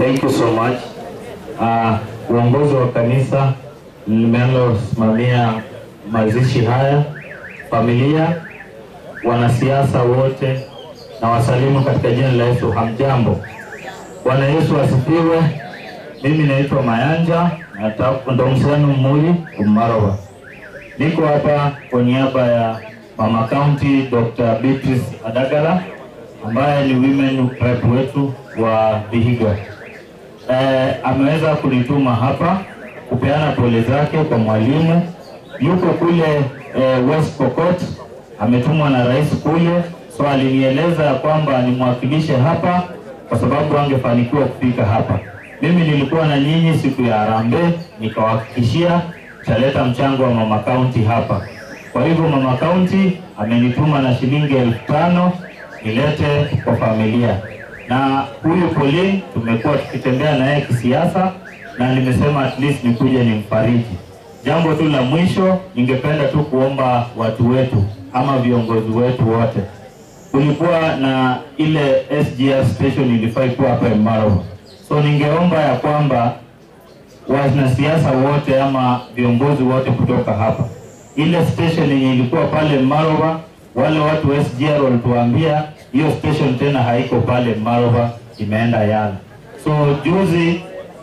Thank you so much. Uongozi wa kanisa linalosimamia mazishi haya, familia, wanasiasa wote, na wasalimu katika jina la Yesu. Hamjambo. Bwana Yesu asifiwe. Mimi naitwa Mayanja, ndo msanu Mmuri Umarova. Niko hapa kwa niaba ya Mama County Dr. Beatrice Adagala ambaye ni women rep wetu wa Vihiga. Ameweza kunituma hapa kupeana pole zake kwa mwalimu. Yuko kule West Pokot, ametumwa na rais kule, so alinieleza kwamba nimwakilishe hapa kwa sababu angefanikiwa kufika hapa. Mimi nilikuwa na nyinyi siku ya harambee, nikawahakikishia nitaleta mchango wa Mama County hapa. Kwa hivyo Mama County amenituma na shilingi 5,000 nilete kwa familia. Na huyu Pauline tumekuwa tukitembea na yeye kisiasa, na nimesema at least nikuje nimfariji. Jambo tu la mwisho, ningependa tu kuomba watu wetu ama viongozi wetu wote. Kulikuwa na ile SGR station ilifai kuwa hapa Emmarowa. So ningeomba ya kwamba wanasiasa wote ama viongozi wote kutoka hapa, ile station yenye ilikuwa pale Emmarowa, wale watu wa SGR walituambia hiyo station tena haiko pale Emmarowa, imeenda Yala. So juzi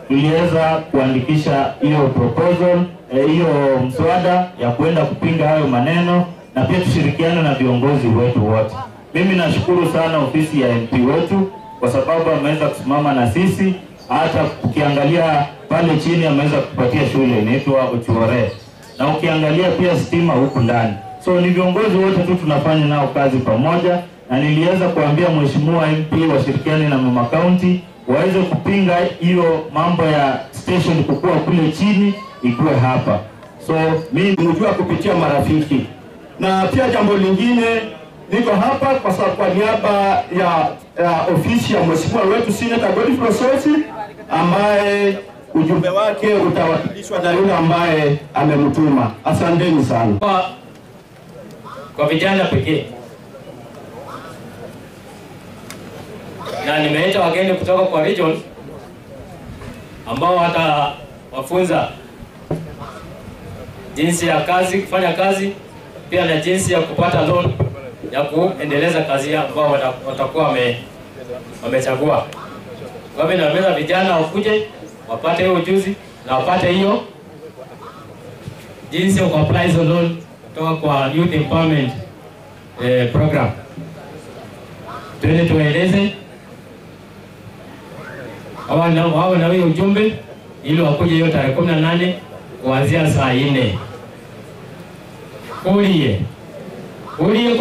tuliweza kuandikisha hiyo proposal, hiyo mswada ya kuenda kupinga hayo maneno, na pia tushirikiane na viongozi wetu wote. Mimi nashukuru sana ofisi ya MP wetu kwa sababu ameweza kusimama na sisi. Hata ukiangalia pale chini ameweza kupatia shule inaitwa Ochuore, na ukiangalia pia stima huku ndani. So ni viongozi wote tu tunafanya nao kazi pamoja, na niliweza kuambia Mheshimiwa MP washirikiane na Mama County waweze kupinga hiyo mambo ya station kukua kule chini ikuwe hapa. So mimi nimejua kupitia marafiki. Na pia jambo lingine, niko hapa kwa sababu kwa niaba ya ofisi ya Mheshimiwa wetu Senator Godfrey Osotsi, ambaye ujumbe wake utawakilishwa na yule ambaye amemtuma. Asanteni sana. Kwa vijana pekee, na nimeita wageni kutoka kwa region ambao watawafunza jinsi ya kazi, kufanya kazi, pia na jinsi ya kupata loan ya kuendeleza kazi ambao watakuwa wamechagua. Kwa hivyo naweza vijana wakuje wapate hiyo ujuzi na wapate hiyo jinsi ya kuapply hizo loan kutoka kwa Youth Empowerment program. Tuende tueleze hawa na hiyo ujumbe ili wakuje hiyo tarehe 18 kuanzia saa 4. Uliye